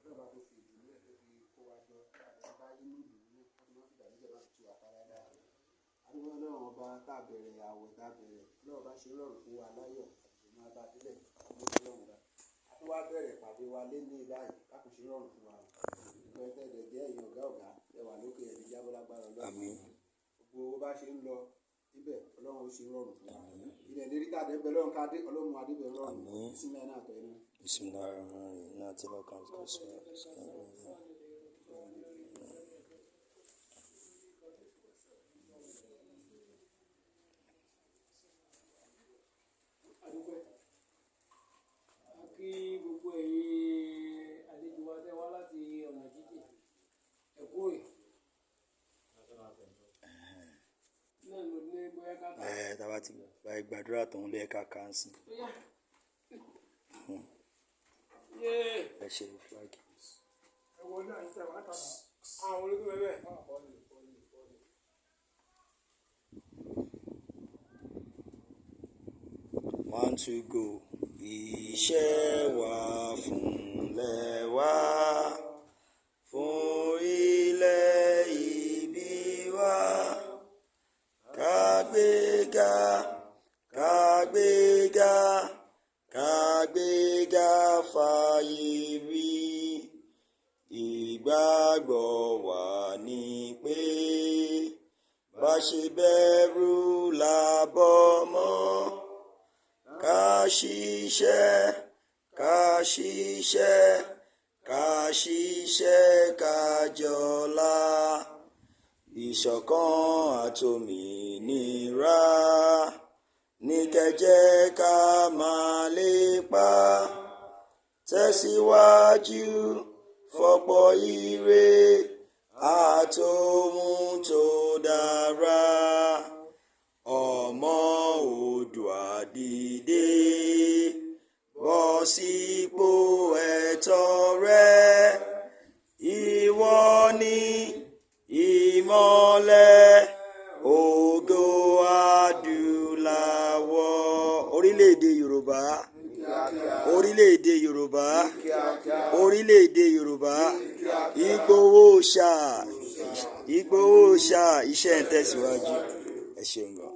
Ọlọ́run bá tó fi ìdùnnú ẹ̀ tó fi kó wa jọ láti bá inú ìdùnnú náà tó má fi ìbànújẹ́ má fi tú wa ká dáadáa. Adúgbò Ọlọ́run ọba tá a bẹ̀rẹ̀ àwẹ̀ tá a bẹ̀rẹ̀, Ọlọ́run bá ṣe rọrùn fún wa láyọ̀ àti máa bá a délẹ̀. Ọlọ́run ọba a tún wá bẹ̀rẹ̀ ìpàdé wa lé ní báyìí lákòóso rọrùn fún wa. Ìgbà tẹ̀lé jẹ́ ẹ̀yin ọ̀gá ọ̀gá ẹ wà lókè ẹ̀mí jábọ́ lágbára Ọlọ́run. Àmín. Gbogbo owó bá ṣe ń lọ níbẹ̀, Ọlọ́run ó ṣe rọrùn fún wa. Ilẹ̀ lérí tá a dé ń bẹ lọ́run ká dé, Ọlọ́run adé bẹ̀ rọrùn. Àmín. Bísímilláhi náà tọ̀ inú. Bismillahir Rahmanir Rahim. Náà tí lọ́kàn kò sọ. Adúpẹ́, a kí gbogbo ẹ̀yin àlejò wa tẹ́ wá láti ọ̀nà jíjìn, ẹ kú rè náà ló ní bóyá ká kà. Ẹ tá a bá ti gba ìgbàdúrà tòun lé ẹ̀ka kan sí. Bóyá yéé. Ẹ ṣe flag. Ẹ wọ náà ń tẹ̀ wá tàbí àwọn ológun bẹ́ẹ̀. One, two, go. Iṣẹ́ wa fúnlẹ̀ wa, fún ilẹ̀ ìbí wa. Kàgbéga, kàgbéga, kàgbéga fàyè rí. Ìgbàgbọ́ wa ni pé bá ṣe bẹ̀rù làbọ̀ mọ́. Ká ṣiṣẹ́, ká ṣiṣẹ́, ká ṣiṣẹ́ ká jọlá. Ìṣọ̀kan àtòmìnira ní kẹjẹ́ ká máa lépa. Tẹ̀síwájú fọ̀pọ̀ ire àtòhun tó dára. Ọmọ Oòduà dìde, bọ́ sípò ẹ̀tọ́ rẹ. Ìwọ ni ìmọ́lẹ̀ ògo adúláwọ̀. Orílẹ̀-èdè Yorùbá, orílẹ̀-èdè Yorùbá, orílẹ̀-èdè Yorùbá, Ìgbòho ṣá, Ìgbòho ṣá, iṣẹ́ ń tẹ̀síwájú. Ẹ ṣeun gan.